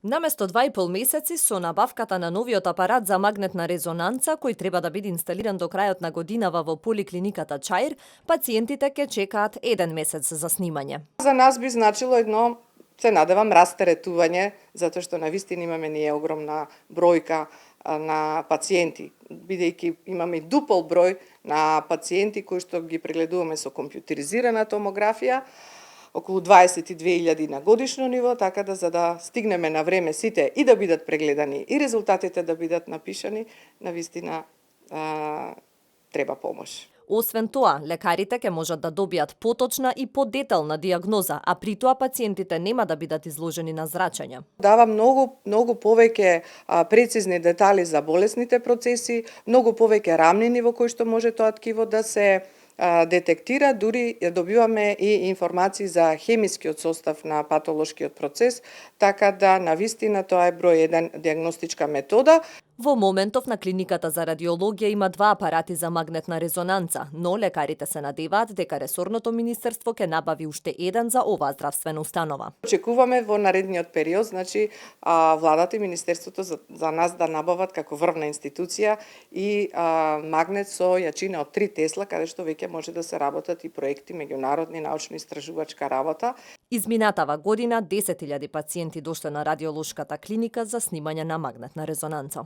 Наместо 2,5 месеци со набавката на новиот апарат за магнетна резонанца, кој треба да биде инсталиран до крајот на годинава во поликлиниката Чаир, пациентите ќе чекаат 1 месец за снимање. За нас би значило едно, се надевам, растеретување, затоа што навистина имаме ние огромна бројка на пациенти, бидејќи имаме и дупол број на пациенти кои што ги прегледуваме со компјутеризирана томографија, околу 22.000 на годишно ниво, така да за да стигнеме на време сите и да бидат прегледани и резултатите да бидат напишани, навистина треба помош. Освен тоа, лекарите ќе можат да добијат поточна и подетална дијагноза, а при тоа пациентите нема да бидат изложени на зрачење. Дава многу повеќе прецизни детали за болесните процеси, многу повеќе рамнини во кои што може тоа ткиво да се детектира, дури добиваме и информации за хемискиот состав на патолошкиот процес, така да навистина тоа е број 1 дијагностичка метода. Во моментов на клиниката за радиологија има 2 апарати за магнетна резонанца, но лекарите се надеваат дека ресорното министерство ќе набави уште еден за оваа здравствена установа. Очекуваме во наредниот период, значи владата и министерството за нас да набават како врвна институција и магнет со јачина од 3 Тесла, каде што веќе може да се работат и проекти меѓународни научно-истражувачка работа. Изминатава година 10.000 пациенти дошле на радиолошката клиника за снимање на магнетна резонанца.